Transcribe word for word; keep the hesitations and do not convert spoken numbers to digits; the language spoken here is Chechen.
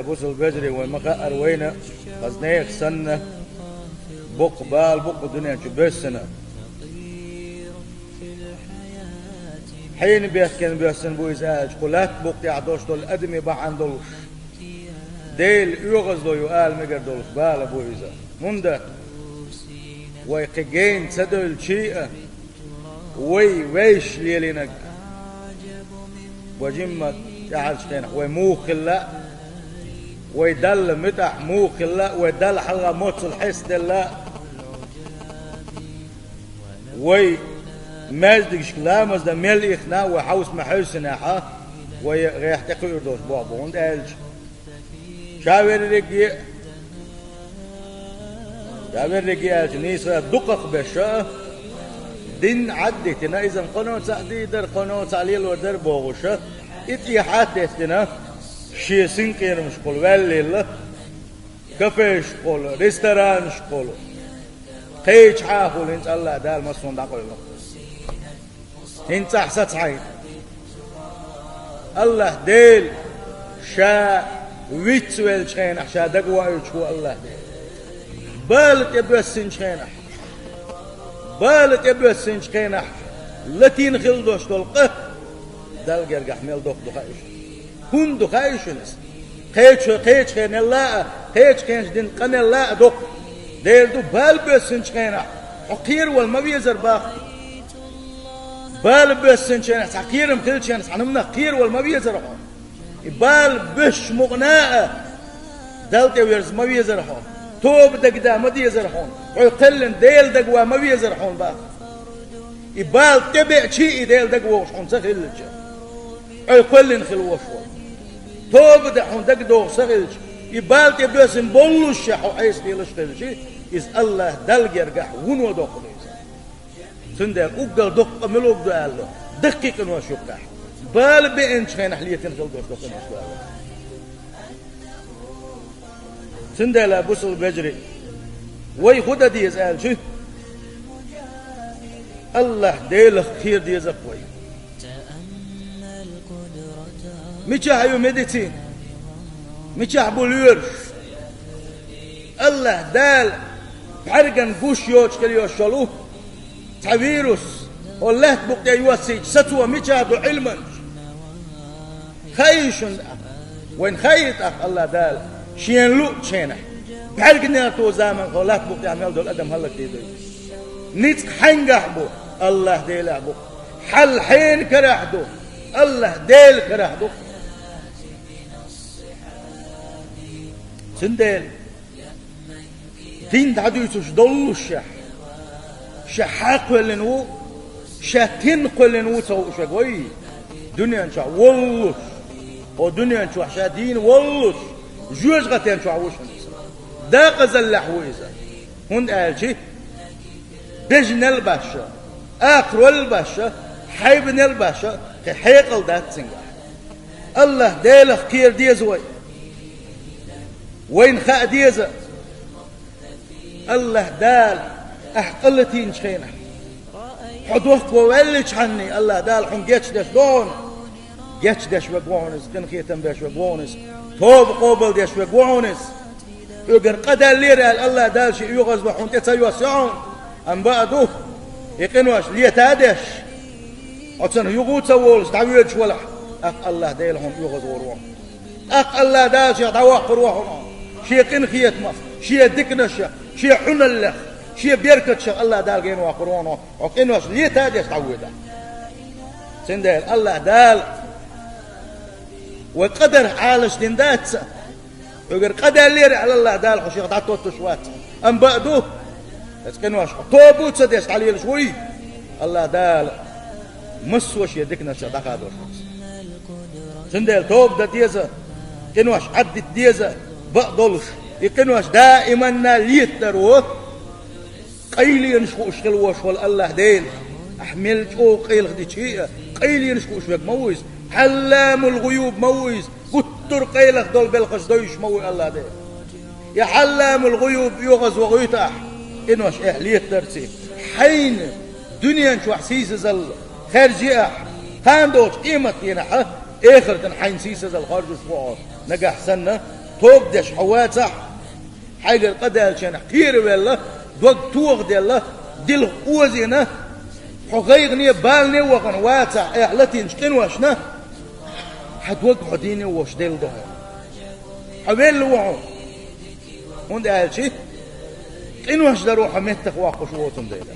Бусалба вежарий, вай ма хаьара вайна, хаза нехан санна, боккха бала бу кху дуьнен чу боьссина. Хьенан бехкенна боьссина бу иза аьлча, кху лаьтта букъа тӀехь долуш долу адамийн бахьана долуш, Делан оьгӀазло ю ала мегар долуш бала бу иза. ХӀунда вай кхин гена ца девлча а, вай вевзаш лелийнарг, вай жимма тӀаьхьарчу хенахь вай муха хилла а, вай Далла муьтӀахь муха хилла а, вай Далла хьалха моццул хьестаделла а, вай маьждигашка ламаз дан мел ихна а, вай хьовса ма хьевсинехь а, вай гӀехь тӀекхуьур долуш болх бу, хӀунда аьлча ша верриге а, ша верриге а аьлча, нийса дукхах беш а, дин Ӏад а дитина, иза кхано цхьаъ дийр дара, кхано цхьаъ лелор дара бохуш а, и тӀехьа а теттина, шен синкъерамашкахула ваьллийла, кафешкахула, ресторанашкахула, кхечахьахула, хӀинца АллахӀ Дала массо а дӀакъевлина. ХӀинца ахь сацахьайна. АллахӀ Дела ша вицвеллачу хенахь ша дагавоуьйтуш ву АллахӀ Дела. Бала тӀе боьссинчу хенахь, бала тӀе боьссинчу хенахь латийна хила долуш долу къа Далла гергахь мел доккха ду хаьий шуна? ХӀунда ду хаьий шуна иза? Кхечу, кхечу хенелла а, кхечу хенаш дина къанелла а доккха. Дела ду, бала боьссинчу хенахь хьо кхеравала ма везара боху. Бала боьссинчу хенахь, цхьа кхерам хиллачу хенахь, цхьана хӀуманах кхеравала ма везара хьо. И бала боьссичу мукъана а Далла тӀе верза ма везара хьо. Тоба дагада ма дезара хьуна. Хьо кхоьллина Дела дагаван ма везара хьуна боху. И бала тӀебеача а, и Дела дагавогӀуш хьуна ца хилча, хьо кхоьллина хила волуш волу. Тоба дан хьуна дагадогӀуш ца хилча, и бала тӀе боьссина боллушехь хьо Ӏеса лелаш хилча, иза АллахӀ Далла гергахь вуно доккха ду иза. Цундела уггар доккха къа мила ду аьлла, даккхий къинош юккъехь, бала беанчу хенахь летийна хила долуш доккха къинош ду аьлла. Цундела, бусалба вежарий, вай хӀун дан деза аьлча, АллахӀ Делах кхера деза-кх вай. Мичахь ю медицина? Мичахь бу лоьраш? АллахӀ Дала бӀаьргана гуш йоцуш хила йолуш йолу цхьа вирус хӀокху лаьтта букъа тӀе йоссийча, сацо мичахь ду Ӏилманча? Хаий шуна? Вайна хаий тӀаккха АллахӀ Дала Шена луъучу хенахь, бӀаьрганегӀарто заманахь хӀокху лаьтта букъа тӀехь мел долу адам хӀаллакдийр ду? Ницкъ хьаьнгахь бу? АллахӀ Делехь бу. Хьал хьенан карахь ду? АллахӀ Делан карахь ду. Цундела дин дӀадуьйцуш доллушехь, ша хьан кхоьллина ву, ша стенна кхоьллина ву ца хууш верг вай, дуьнен чохь воллуш, хӀокху дуьнен чохь ша дийна воллуш, жоьжахатен чохь ву шуна иза. Декъазаллехь ву иза. ХӀунда аьлча бежанел а башша, акхарол а башша, хьайбанел а башша, кхин хьекъал дац цуьнгахь. АллахӀ Делах кхера деза вай. Вайна хаа деза, АллахӀ Дала ахь къа латийначу хенахь, хьо дохко ваьллачхьанний, АллахӀ Дала хьуна гечдеш ду хьуна. Гечдеш верг ву хьуна иза, къинхетам беш верг ву хьуна иза, тоба къобалдеш верг ву хьуна иза. Хьоьгара къа даьллера аьлла, АллахӀ Дала шен оьгӀазло хьуна тӀе ца йоссо хьуна, амма баа ду, и къинош лета а деш, хьо цунах юха а ца волуш дӀавоьдуш валахь, тӀаккха АллахӀ Дела хьуна оьгӀазвахар ву хьуна. ТӀаккха АллахӀ Дала шех дӀаваккхар ву хьуна, шен къинхетамах, шен диканашах, шен хьуналлех, шен беркаташах АллахӀ Дала генаваккхар ву хьуна, хьо къинош лета а деш дӀавоьдахь. Цундела АллахӀ Дала вай къа дарх Ӏалашдина дац, хьоьгара къа даьллера аьлла, АллахӀ Дала хьо шех дӀатоттуш вац. Амма баа ду, оцу къинош хьо тоба а ца деш дӀалелаш вуй, АллахӀ Дала массо а шен диканашах дӀахадор ду хьуна. Цундела тоба дан деза, къинош Ӏаддита деза, баа долуш, и къинош даиманна летадар ву. Къайленаш хууш хила волуш волу АллахӀ Дела, ахь мел чӀогӀа къайлахдича а, къайленаш хууш верг ма ву иза, Ӏалламул-гӀуюб ма ву иза, гуттар а къайлаха долу белхаш дойуш ма ву АллахӀ Дела. И Ӏалламул-гӀуюб оьгӀазвахийта ахь, къинош эхь летадарций, хьайна дуьнен чохь сийсазалла хаьржи ахь, кхана долчу къематдийнахь а эхартана хьайна сийсазалла хоржуш ву хьо, нагахь санна Тоба деш хьо вацахь, хьайгара къа даьллачарна кхеравелла, дог тохаделла, дилха озийна, хьо гӀайгӀане, балане вахана вацахь, айхьа латийначу къиношна, хьан дог хьо дийне а волуш делла ду хьуна. Хьо велла ву хьуна. ХӀунда аьлча къинош даро хьо меттах воккхуш воцун дела.